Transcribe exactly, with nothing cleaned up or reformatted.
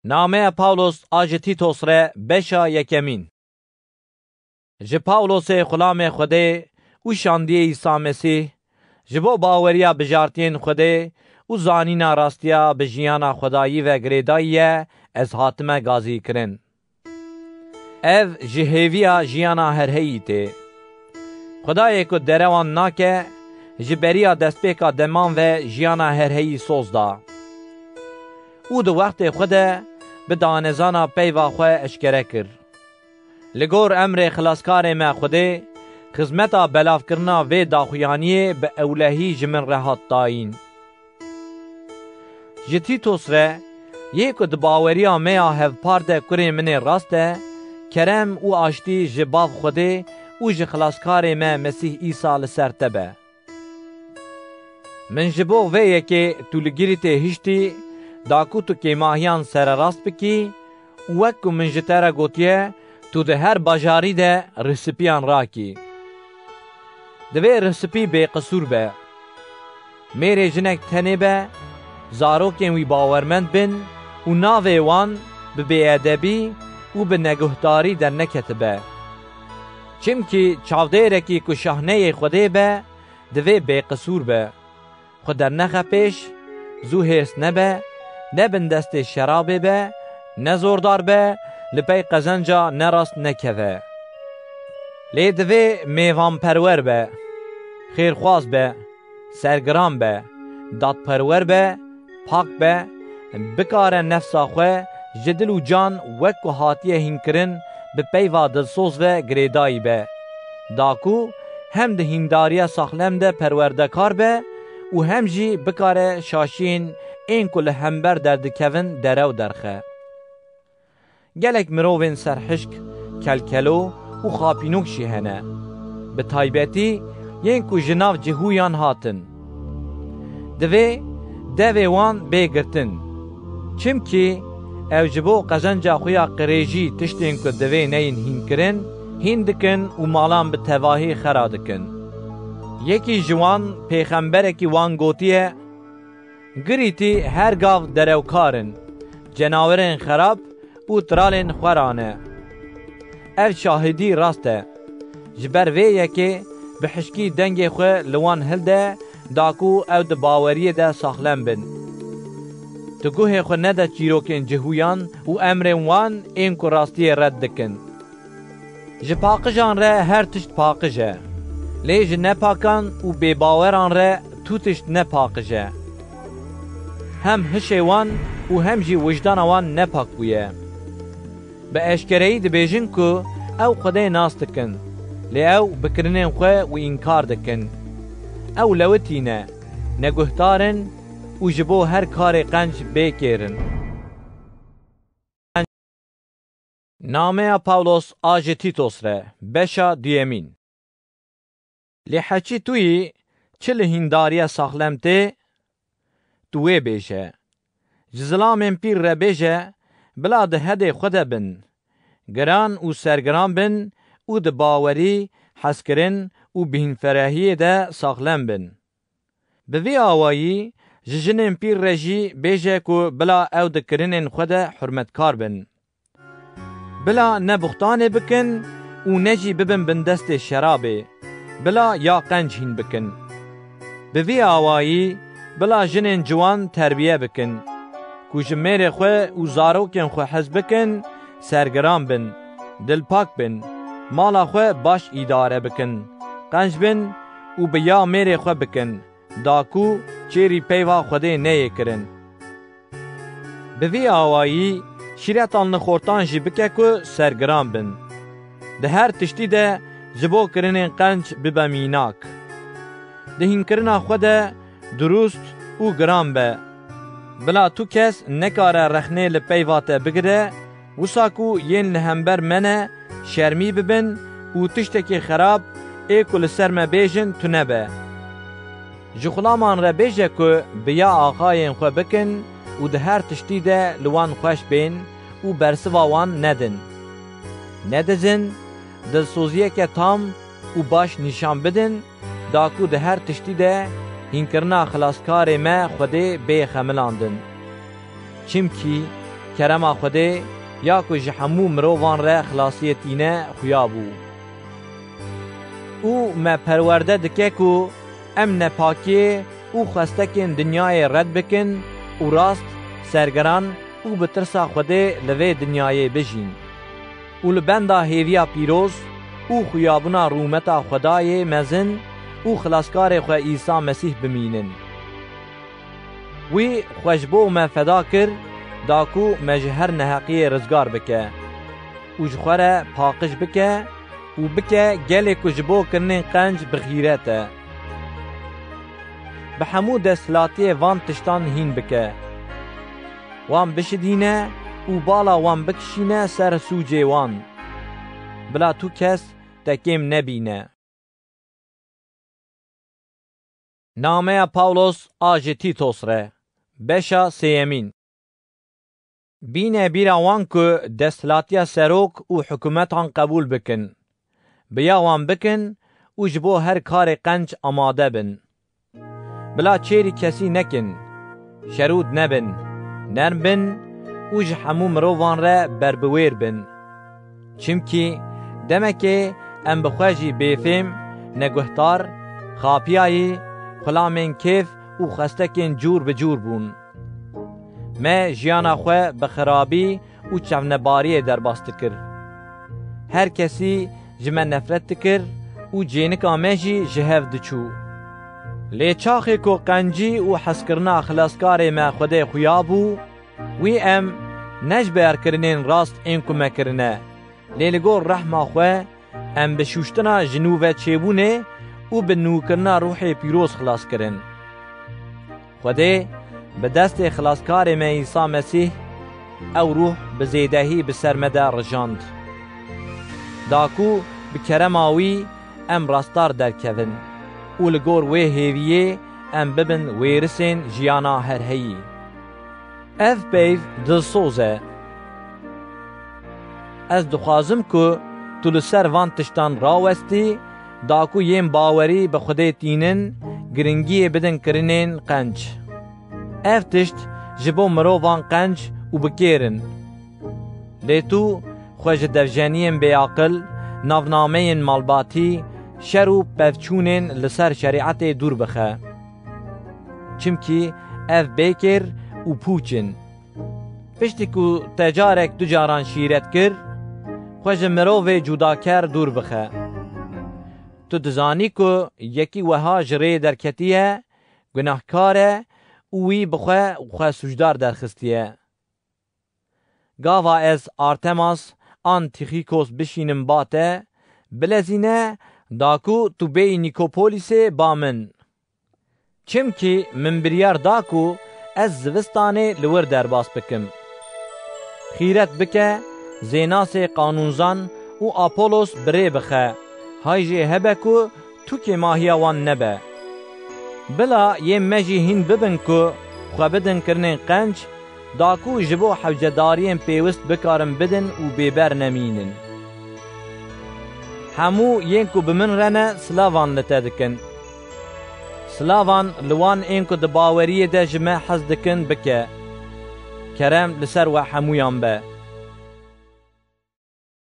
Nameya Pawlos a ji Tîtos re, beşa yekemîn. Ji Pawlosê xulamê Xwedê û şandiyê Îsa Mesîh, ji bo baweriya bijartiyên Xwedê û zanîna rastiya bi jiyana Xwedayî ve girêdayî ye, ez hatime gazîkirin. Ev ji hêviya jiyana herheyî tê. Xwedayê ku derewan nake, ji beriya destpêka deman ve jiyana herheyî soz da. Û di wextê xwe de bi danezana peyva xwe eşkere kir. Li gor emrê xilaskarê me Xwedê, xizmeta belavkirina vê daxuyaniyê bi ewlehî ji min re hat dayîn. Ji Tîtos re, yê ku di baweriya me ya hevpar de kurê min ê rast e, kerem û aştî ji Bav Xwedê û ji Xilaskarê me Mesîh Îsa li ser te be. Min ji bo vê yekê tu li girî tê hiştî, da ku tu kêmahiyan sererast bikî û wek ku min ji te re gotiye, tu di her bajarî de rihsipiyan rakî. Divê rihsipî bêqisûr be. Mêrê jinek tenê be, zarokên wî bawermend bin û navê wan bi bêedebî û bi neguhdarî derneketibe. Çimkî çavdêrekî ku şahneyê Xwedê be, divê bêqisûr be. Xwe dernexe pêş, zû hêrs nebe, ne bin destê şerabê be, ne zordar be, li pey qezenca nerast nekeve. Lê divê mêvanperwer be, xêrxwaz be, sergiran be, dadperwer be, pak be, bikare nefsa xwe ji dil û can wek ku hatiye hînkirin bi peyva dilsoz ve girêdayî be. Da ku hem di hîndariya saxlem de perwerdekar be û hem jî bikare şaşiyên ên ku li hember derdikevin derew derxe. Gelek mirovên serhişk, kelkelo û xapînok jî hene. Bi taybetî yên ku ji nav cihûyan hatin. Divê devê wan bê girtin. Çimkî ew ji bo qezenca xwe ya qirêjî tiştên ku divê neyên hînkirin, hîn dikin û malan bi tevahî xera dikin. Yekî ji wan pêxemberekî wan gotiye, Girîtî her gav derewkar in, cenawirên xerab û tiralên xwe ra ne. Ev şahidî rast e. Ji ber vê yekê bi hişkî dengê xwe li wan hilde, da ku ew di baweriyê de saxlem bin. Tu guhê xwe nede çîrokên cihûyan û emrên wan ên ku rastiyê red dikin. Ji paqijan re her tişt paqij e, lê ji nepakan û bêbaweran re tu tişt ne paqij e. Hem hişê wan û hem jî wijdana wan nepak bûye. Bi eşkereyî dibêjin ku ew Xwedê nas dikin, lê ew bi kirinên xwe wî înkar dikin. Ew lewitî ne, neguhdar in û ji bo her karê qenc bê kêr in. Nameya Pawlos a ji Tîtos re, beşa duyemîn. Lê heçî tu yî çi li hîndariya saxlem tê, tu wê bêje. Ji zilamên pîr re bêje, bila di hedê xwe de bin, giran û sergiran bin û di bawerî, hezkirin û bihînferehiyê de saxlem bin. Bi vî awayî ji jinên pîr re jî bêje ku bila ew di kirinên xwe de hurmetkar bin. Bila ne buxtanê bikin û ne jî bibin bindestê şerabê, bila ya qenc hîn bikin. Bi vî awayî bila jinên ciwan terbiye bikin, ku ji mêrê xwe û zarokên xwe hez bikin, sergiran bin, dilpak bin, mala xwe baş îdare bikin, qenc bin û bi ya mêrê xwe bikin, da ku çêrî peyva Xwedê neyê kirin. Bi vî awayî şîretan li xortan jî bike ku sergiran bin. Di her tiştî de ji bo kirinên qenc bibe mînak. Di hînkirina xwe de durust û giran be. Bila tu kes nekare rexnê li peyva te bigire, wisa ku yên li hember me ne şermî bibin û tiştekî xerab ê ku li ser me bêjin tune be. Ji xulaman re bêje ku bi ya axayên xwe bikin û di her tiştî de li wan xweş bên û bersiva wan nedin. Nedizin, dilsoziyeke tam û baş nîşan bidin, da ku di her tiştî de hînkirina xilaskarê me Xwedê bê xemilandin. Çimkî Kerema Xwedê ya ku ji hemû mirovan re xilasiyê tîne xuya bû. Û me perwerde dike ku em nepakiyê û xwestekên dinyayê red bikin û rast, sergeran û bi tirsa Xwedê li vê dinyayê bijîn. Û li benda hêviya pîroz û xuyabûna rûmeta Xwedayê mezin û Xilaskarê xwe Îsa Mesîh bimînin. Wî xwe ji bo me feda kir, da ku me ji her neheqiyê rizgar bike û ji xwe re paqij bike û bike gelê ku ji bo kirinên qenc bi xîret e. Bi hemû desthilatiyê van tiştan hîn bike. Wan bişidîne û bala wan bikişîne ser sûcê wan. Bila tu kes te kêm nebîne. Nameya Pawlos a ji Tîtos re, beşa sêyemîn. Bîne bîra wan ku desthilatiya serok û hikûmetan qebûl bikin. Bi ya wan bikin û ji bo her karê qenc amade bin. Bila çêrî kesî nekin, şerûd nebin, nerm bin û ji hemû mirovan re berbiwêr bin. Çimkî demekê em bi xwe jî bêfêm, neguhdar, xapiyayî, xulamên kêf û xwestekên cûr bi cûr bûn. Me jiyana xwe bi xirabî û çavnebariyê derbas dikir. Her kesî ji me nefret dikir û cênika me jî ji hev diçû. Lê çaxê ku qencî û hezkirina xilaskarê me Xwedê xuya bû, wî em ne ji berkirinên rast ên ku me kirine, lê li gor rehma xwe em bi şûştina ji nû ve çêbûnê û bi nûkirina Ruhê Pîroz xilas kirin. Xwedê bi destê Xilaskarê me Îsa Mesîh ew Ruh bi zêdehî bi ser me de rijand. Da ku bi kerema wî em rastar derkevin û li gor wê hêviyê em bibin wêrisên jiyana herheyî. Ev peyv dilsoz e. Ez dixwazim ku tu li ser van tiştan rawestî, da ku yên bawerî bi Xwedê tînin, giringiyê bidin kirinên qenc. Ev tişt ji bo mirovan qenc û bi kêr in. Lê tu xwe ji devjeniyên bêaqil, navnameyên malbatî, şer û pevçûnên li ser şerîetê dûr bixe. Çimkî ev bêkêr û pûç in. Piştî ku te carek du caran şîret kir, xwe ji mirovê cudaker dûr bixe. Tu dizanî ku yekî wiha ji rê derketiye, gunahkar e û wî bi xwe xwe sûcdar derxistiye. Gava ez Artemas an Tîxîkos bişînim ba te, bilezîne, da ku tu bêyî Nîkopolîsê ba min. Çimkî min biryar da ku ez zivistanê li wir derbas bikim. Xîret bike, Zênasê qanûnzan û Apolos bi rê bixe, hay jê hebe ku tu kêmahiya wan nebe. Bila yên me jî hîn bibin ku xwe bidin kirinên qenc, da ku ji bo hewcedariyên pêwist bikarin bidin û bêber nemînin. Hemû yên ku bi min re ne silavan li te dikin. Silavan li wan ên ku di baweriyê de ji me hez dikin bike. Kerem li ser we hemûyan be.